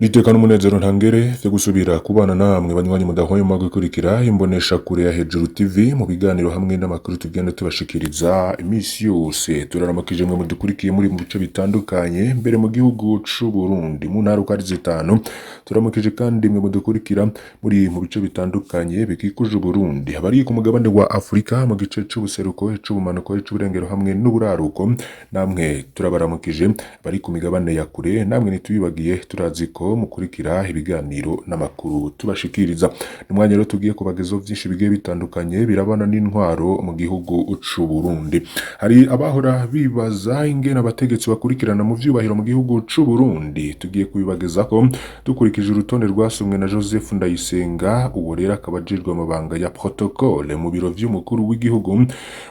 Niteka n'umunezero ntangere vyo gusubira kubana namwe banywanyi mudahwema gukurikira imbonesha kure ya Hejuru TV mu biganiro hamwe n'amakuru tugenda tubashikiriza imisi yose. Turaramukije mwe mudukurikiye muri mu bice bitandukanye mbere mu gihugu c'u Burundi mu ntara uko ari zitanu. Turamukije kandi mwe mudukurikira muri mu bice bitandukanye bikikuje Uburundi, abari ku mugabane wa Afurika mu gice c'ubuseruko, c'ubumanuko, c'uburengero hamwe n'uburaruko, namwe turabaramukije. Bari ku migabane ya kure namwe ntitubibagiye, turazi ko mukurikira ibiganiro n'amakuru tubashikiriza. N'umwanya rero tugiye kubagezaho vyinshi bigiye bitandukanye birabana n'intwaro mu gihugu c'u Burundi. Hari abahora bibaza ingene abategetsi bakurikirana mu vyubahiro mu gihugu c'u Burundi, tugiye kubibagezako dukurikije urutonde rwasomwe na Joseph Ndayisenga. Uwo rero akaba ajejwe amabanga ya protocole mu biro vy'umukuru w'igihugu,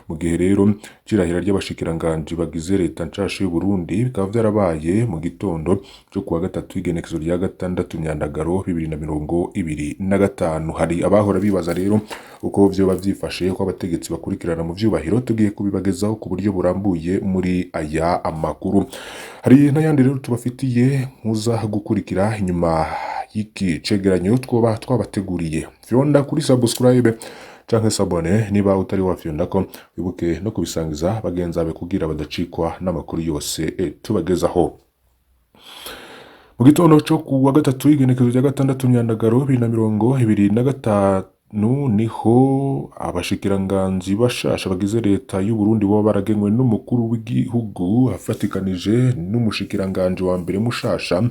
mu gihe rero c'irahira ry'abashikiranganji bagize leta nshasha y'u Burundi, bikaba vyarabaye mu gitondo cyo kuwa gatatu, igenekezo rya 6 Myandagaro 2025. Hari abahora bibaza rero uko vyoba vyifashe, ko abategetsi bakurikirana mu vyubahiro, tugiye kubibagezaho ku buryo burambuye muri aya amakuru. Hari n'ayandi rero tubafitiye muza gukurikira inyuma y'iki cegeranyo twoba twabateguriye. Fyonda kuri subscribe canke s'abonner niba utari wafyondako, wibuke no kubisangiza bagenzi bawe kugira badacikwa n'amakuru yose tubagezaho. Mu gitondo cyo ku wa gatatu, igenekezo rya 6 Myandagaro 2025, niho abashikiranganji bashasha bagize leta y'u Burundi boba baragenwe n'umukuru w'igihugu afatikanije n'umushikiranganji wa mbere mushasha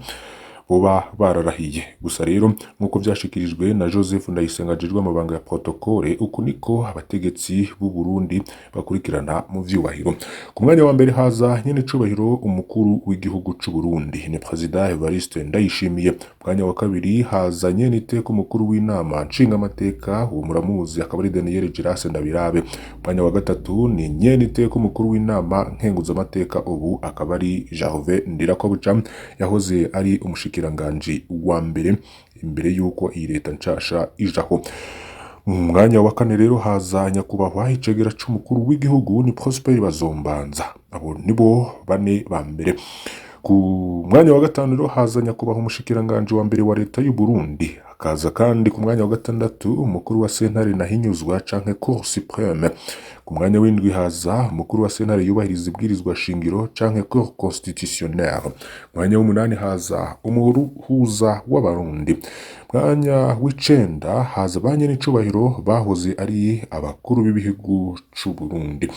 boba bararahiye. Gusa rero, nk'uko vyashikirijwe na Joseph Ndayisenga ajejwe amabanga ya protocole, uku niko abategetsi b'u Burundi bakurikirana mu vyubahiro. Ku mwanya wa mbere haza nyene cubahiro umukuru w'igihugu c'u Burundi, ni Président Evariste Ndayishimiye. Ku mwanya wa kabiri haza nyene iteka umukuru w'inama nshingamateka, uwo muramuzi, akaba ari Daniel Girase Ndabirabe. Ku mwanya wa gatatu ni nyene iteka umukuru w'inama nkenguzamateka, ubu akaba ari Gervais Ndirakobuca, yahoze ari umushikiranganji wa mbere imbere y'uko iyi leta nshasha ijaho. Mu mwanya wa kane rero haza nyakubahwa icegera c'umukuru w'igihugu, ni Prosper Bazombanza. Abo nibo bane ba mbere. Ku mwanya wa gatanu rero haza nyakubahwa umushikiranganji wa mbere wa leta y'u Burundi. Hakaza kandi ku mwanya wa gatandatu umukuru wa sentare Ntahinyuzwa canke Cour Suprême. Ku mwanya w'indwi haza umukuru wa sentare yubahiriza ibwirizwa shingiro canke Cour Constitutionnelle. Mwanya w'umunani haza umuhuza w'Abarundi. Mwanya w'icenda haza ba nyenicubahiro bahoze ari abakuru b'ibihugu c'u Burundi,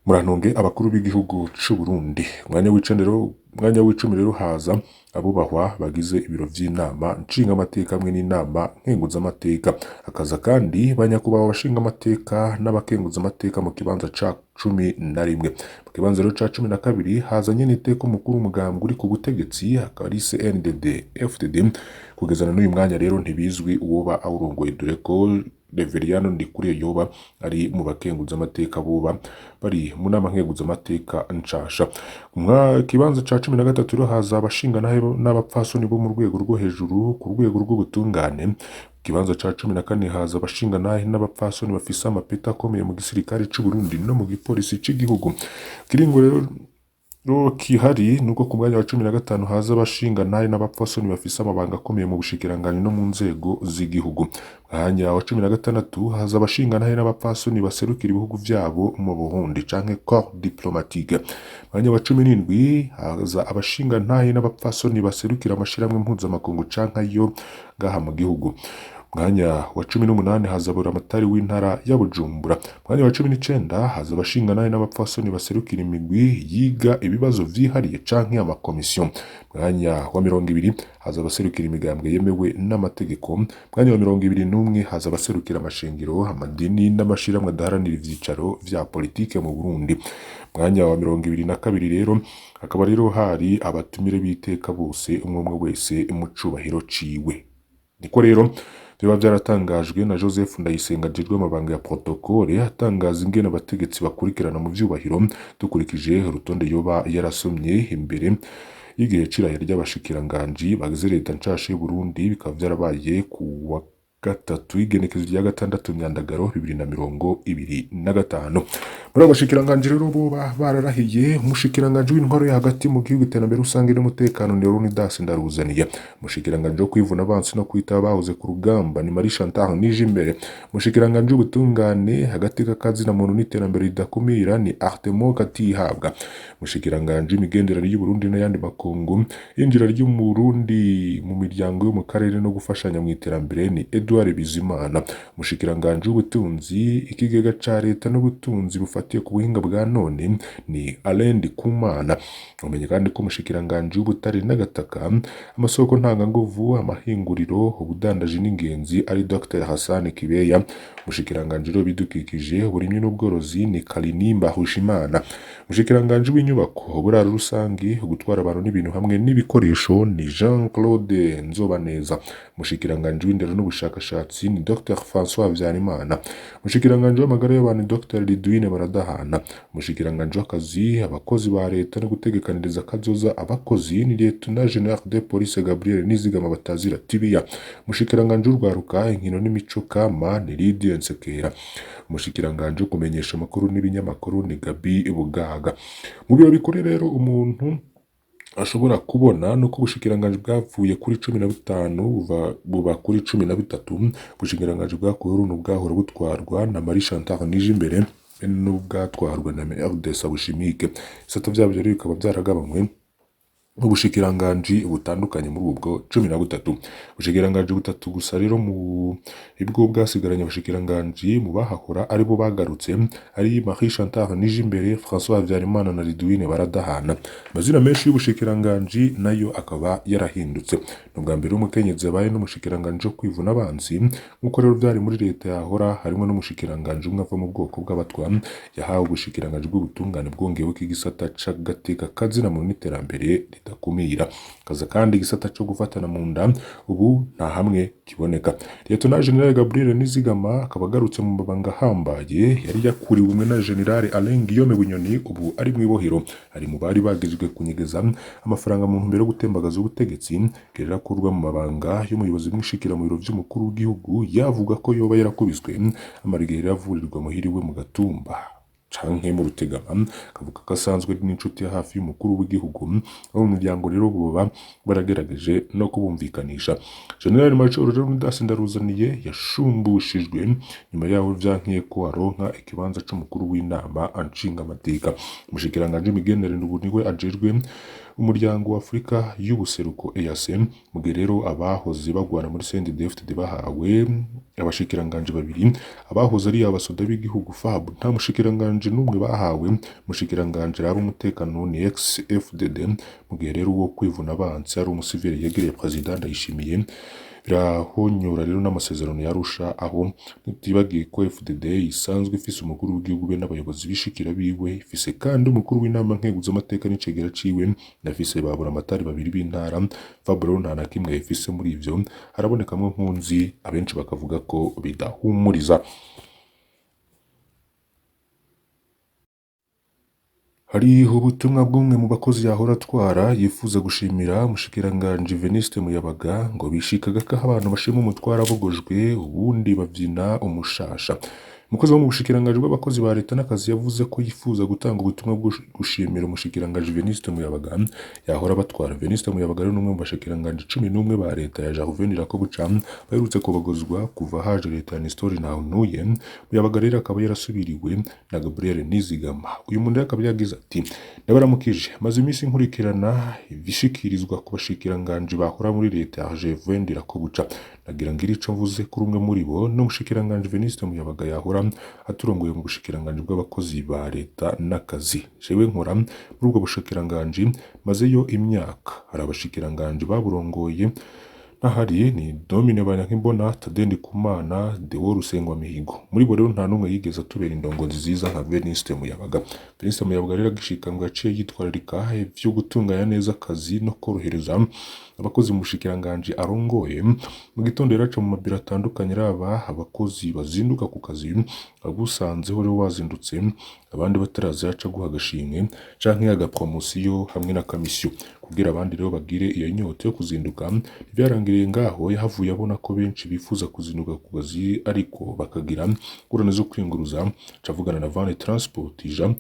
murantunge, abakuru b'igihugu c'u Burundi. Mwanya w'icenda rero, mwanya w'icumi rero haza abubahwa bagize ibiro vy'inama nshingamateka hamwe n'inama nkenguzamateka. Hakaza kandi ba nyakubahwa abashingamateka n'abakenguzamateka mu kibanza ca 11. Mu kibanza rero ca 12 haza nyene iteka umukuru w'umugambwe uri ku butegetsi, akaba ari CNDD FDD. Kugeza na n'uyu mwanya rero ntibizwi uwoba awurongoye, dore ko Reveriyano Ndikuriyo yoba ari mu bakenguzamateka boba bari mu nama nkenguzamateka nshasha. Mu kibanza ca 13 rero haza abashinga n'abapfasoni bo mu rwego rwo hejuru ku rwego rw'ubutungane. Mu kibanza ca 14 haza abashinga n'abapfasoni bafise amapeta akomeye mu gisirikare c'u Burundi no mu gipolisi c'igihugu. Kiringo rero kihari nuko ku mwanya wa 15 haza abashinga ntahe n'abapfasoni bafise amabanga akomeye mu bushikiranganji no mu nzego z'igihugu. Mwanya wa 16 haza abashinga ntahe n'abapfasoni baserukira ibihugu vyabo mu Burundi canke corps diplomatique. Mwanya wa 17 haza abashinga ntahe n'abapfasoni baserukira amashirahamwe mpuzamakungu canke ayo ngaha mu gihugu. Mwanya wa 18 haza buramatari w'intara ya Bujumbura. Mwanya wa 19 haza abashingantahe n'abapfasoni baserukira imigwi yiga ibibazo vyihariye canke amakomisiyo. Mwanya wa 20 haza abaserukira imigambwe yemewe n'amategeko. Mwanya wa 21 haza abaserukira amashengero, amadini n'amashirahamwe adaharanira ivyicaro vya politike mu Burundi. Mwanya wa 22 rero hakaba rero hari abatumire b'iteka bose, umwe umwe wese mu cubahiro ciwe. Niko rero biba vyaratangajwe na Joseph Ndayisenga ajejwe amabanga ya protocole, atangaza ingene abategetsi bakurikirana mu vyubahiro dukurikije urutonde yoba yarasomye imbere y'igihe c'irahira ry'abashikiranganji bagize leta nshasha y'u Burundi, bikaba vyarabaye ku wa gatatu, igenekezo rya 6 Myandagaro 2025. Muri abo bashikiranganji rero boba bararahiye, umushikiranganji w'intwaro yo hagati mu gihugu, iterambere rusange n'umutekano ni Leonidas Ndaruzaniye. Umushikiranganji wo kwivuna abansi no kwita abahoze ku rugamba ni Marie Chantal Nijimbere. Umushikiranganji w'ubutungane hagati k'akazina muntu n'iterambere ridakumira ni Artemo Katihabwa. Umushikiranganji w'imigenderanire y'Uburundi n'ayandi makungu, yinjira ry'Umurundi mu miryango yo mu karere no gufashanya mu iterambere ni Edouard Bizimana. Umushikiranganji w'ubutunzi, ikigega ca leta n'ubutunzi bufatiye ku buhinga bwa none ni Alain Ndikumana. Umenye kandi ko umushikiranganji w'ubutare n'agataka, amasoko ntanganguvu, amahinguriro, ubudandaji n'ingenzi ari Dr Hassan Kibeya. Umushikiranganji w'ibidukikije, uburimyi n'ubworozi ni Kalinimba Hushimana. Umushikiranganji w'inyubako, uburaro rusangi, gutwara abantu n'ibintu hamwe n'ibikoresho ni Jean Claude Nzobaneza. Umushikiranganji w'indero n'ubushakashatsi ni Dr François Habyarimana. Umushikiranganji w'amagara y'abantu ni Dr Lidwine Baradahana. Umushikiranganji w'akazi, abakozi ba leta no gutegekaniriza kazoza abakozi ni Lieutenant General de Police Gabriel Nizigama Batazira Tibiya. Umushikiranganji w'urwaruka, inkino n'imico kama ni Lydia Nsekera. Umushikiranganji wo kumenyesha amakuru n'ibinyamakuru ni Gabi Bugaga. Mu biro bikuru rero umuntu ashobora kubona nuko ubushikiranganji bwavuye kuri 15 buba kuri 13. Ubushikiranganji bwakuweho runo bwahora butwarwa na Marie Chantal Nijimbere n'ubwatwarwa na RD Sabushimike. Ibisata vyabyo rero bikaba byaragabanywe ubushikiranganji butandukanye muri ubwo 13. Ubushikiranganji butatu gusa rero mu ibwo bwasigaranye abashikiranganji mu bahahora aribo bagarutse, ari Marie Chantal Nijimbere, François Habyarimana na Ridwine Baradahana. Amazina menshi y'ubushikiranganji nayo akaba yarahindutse. Ni ubwa mbere umukenyezi yabaye n'umushikiranganji wo kwivuna abansi, nk'uko rero byari muri leta yahora harimo n'umushikiranganji umwe ava mu bwoko bw'abatwa yahawe ubushikiranganji bw'ubutungane bwongewe igisata c'agateka kazina mu n'iterambere ridakumira. Kaza kandi igisata co gufatana mu nda ubu nta hamwe kiboneka. Lieutenant General Gabriel Nizigama akaba agarutse mu mabanga ahambaye yari yakuriwe umwe na General Alain Guillaume Bunyoni, ubu ari mu ibohero. Ari mu bari bagejejwe kunyegeza amafaranga mu ntumbero yo gutembagaza ubutegetsi. Gerera akurwa mu mabanga y'umuyobozi mwishikira mu biro vy'umukuru w'igihugu, yavuga ko yoba yarakubiswe amara igihe yaravurirwa muhiriwe mu Gatumba canke mu Rutegama, akavuga ko asanzwe ari n'inshuti ya hafi y'umukuru w'igihugu. Abo mu muryango rero boba baragerageje no kubumvikanisha. General Major Leonidas Ndaruzaniye yashumbushijwe nyuma yaho vyankiye ko aronka ikibanza c'umukuru w'inama nshingamateka. Umushikiranganji w'imigenderanire ubu niwe ajejwe umuryango wa Afurika y'ubuseruko EAC. Mu gihe rero abahoze bagwana muri CNDD-FDD bahawe abashikiranganji babiri, abahoze ari abasoda b'igihugu FAB nta mushikiranganji n'umwe bahawe. Umushikiranganji araba umutekano ni ex-FDD, mu gihe rero uwo kwivuna abansi ari umusivili yegereye President Ndayishimiye. Birahonyora rero n'amasezerano yarusha, aho ntitibagiye ko FDD isanzwe ifise umukuru w'igihugu be n'abayobozi bishikira biwe, ifise kandi umukuru w'inama nkeguzamateka n'icegera ciwe, nafise babura amatari babiri b'intara. FAB rero nta na kimwe ifise muri ivyo, harabonekamwo nkunzi, abenshi bakavuga ko bidahumuriza. Hari ubutumwa bw'umwe mu bakozi yahora atwara yifuza gushimira umushikiranganji Veniste Muyabaga, ngo bishikaga ko aho abantu bashima umutwara abogojwe ubundi bavyina umushasha. Umukozi wo mu bushikiranganji bw'abakozi ba leta n'akazi yavuze ko yifuza gutanga ubutumwa bwo gushimira umushikiranganji Veniste Muyabaga yahora abatwara. Veniste Muyabaga rero ni umwe mu bashikiranganji 11 ba leta ya Gervais Ndirakobuca baherutse kubagozwa kuva haje leta ya Nestor Ntawuntuye. Muyabaga rero akaba yarasubiriwe na Gabriel Nizigama. Uyu muntu rero akaba yagize ati: ndabaramukije, maze iminsi nkurikirana ibishikirizwa ku bashikiranganji bahora muri leta ya Gervais Ndirakobuca. Nagira ngire ico mvuze kuri umwe muri bo, n'umushikiranganji Veniste Muyabaga yahora aturongoye mu bushikiranganji bw'abakozi ba leta n'akazi. Jewe nkora muri ubwo bushikiranganji mazeyo imyaka. Hari abashikiranganji baburongoye n'ahari ni Domine Banyankimbona, Tade Ndikumana, Deo Rusengwa Mihigo. Muri bo rero nta n'umwe yigeze atubera indongozi nziza nka Veniste Muyabaga. Veniste Muyabaga rero agishika ngo yaciye yitwararika ivyo gutunganya neza akazi no korohereza abakozi mu bushikiranganji arongoye. Mu gitondo yaraca mu mabiro atandukanye araba abakozi bazinduka ku kazi, agusanzeho rero wazindutse abandi bataraza yaca aguha agashimwe canke agapromosiyo hamwe na kamisiyo, kugira abandi rero bagire iyo nyota yo kuzinduka. Ntivyarangiriye Ntibyarangiriye ngaho, yahavuye abona ko benshi bifuza kuzinduka ku kazi ariko bakagira ingorane zo kwiyunguruza, aca avugana na Van Transport ija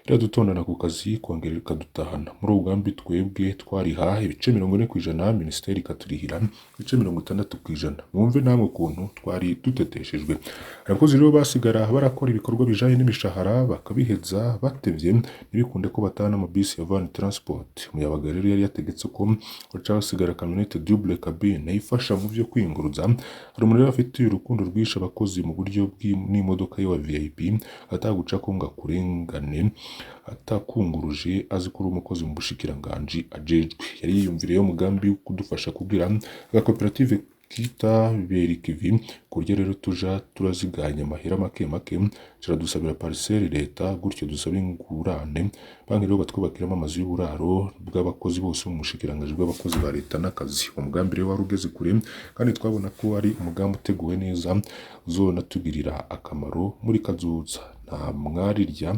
iradutondana ku kazi kongera ikadutahana. Muri uwo mugambi twebwe twariha ibice 40%, minisiteri ikaturihira ibice 60%. Mwumve namwe ukuntu twari duteteshejwe. Abakozi rero basigara barakora ibikorwa bijanye n'imishahara bakabiheza batevye, ntibikunde ko batahana amabisi ya Van Transport. Muyabaga rero yari yategetse ko baca basigara kamyonete double cabine ifasha mu vyo kwiyunguruza. Hari umuntu rero afitiye urukundo rwinshi abakozi mu buryo n'imodoka ye wa VIP, atagucako ngo akurengane atakunguruje, azi ko uri umukozi mu bushikiranganji ajejwe. Yari yiyumviriyeho umugambi wo kudufasha kugira agakoperative kita Berikivi, ku buryo rero tuja turaziganya amahera make make, kiradusabira parcelle leta, gutyo dusaba ingurane banki rero batwubakiramo amazu y'uburaro bw'abakozi bose mu bushikiranganji bw'abakozi ba leta n'akazi. Uwo mugambi rero wari ugeze kure kandi twabona ko ari umugambi uteguwe neza uzonatugirira akamaro muri kazoza. Nta mwarirya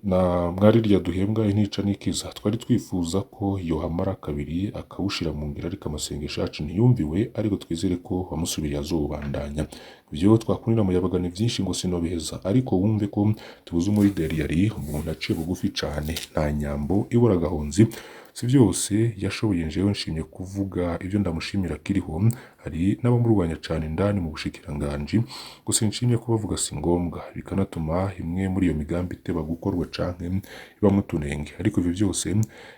na mwarirya duhembwa intica n'ikiza. Twari twifuza ko yohamara kabiri akawushira mu ngiro, ariko amasengesho yacu ntiyumviwe, ariko twizere ko wamusubiriye azobandanya. Ivyo twakunira Muyabaga ni vyinshi ngo sinobiheza, ariko wumve ko tubuze umulideri, yari umuntu aciye bugufi cane, nta nyambo ibura agahonzi. Si vyose yashoboye, njewe nshimye kuvuga ivyo ndamushimira akiriho. Hari n'abamurwanya cane indani mu bushikiranganji, gusa nshimye kubavuga si ngombwa, bikanatuma imwe muri iyo migambi iteba gukorwa canke ibamwo utunenge. Ariko ivyo vyose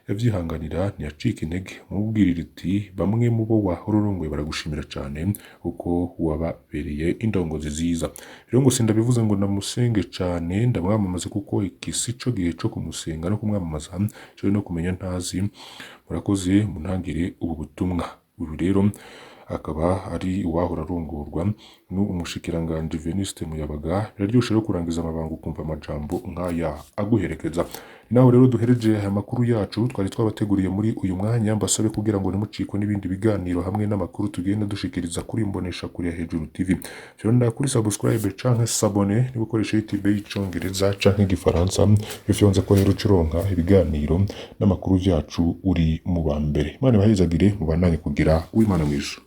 yavyihanganira, ntiyacika intege. Mubwirira iti bamwe mu bo wahora urongoye baragushimira cane kuko wababereye indongozi ziza. Rero ngo sindabivuze ngo ndamusenge cane ndamwamamaze, kuko iki sico gihe co kumusenga no kumwamamaza, co no kumenya ntazi. Murakoze, muntangire ubu butumwa. Uyu rero akaba ari uwahora arongorwa n'umushikiranganji Venuste Muyabaga. Biraryoshe rero kurangiza amabanga ukumva amajambo nk'aya aguherekeza. Naho rero duhereje aya makuru yacu twari twabateguriye muri uyu mwanya, mbasabe kugira ngo ntimucikwe n'ibindi biganiro hamwe n'amakuru tugenda dushikiriza kuri Imbonesha Kure ya Hejuru TV. Fyonda kuri subscribe canke s'abonner niba ukoresha YouTube y'icongereza canke igifaransa. Iyo fyonze ko rero ucuronka ibiganiro n'amakuru vyacu uri mu ba mbere. Imana ibahezagire, mubandanye kugira uwimana mwiza.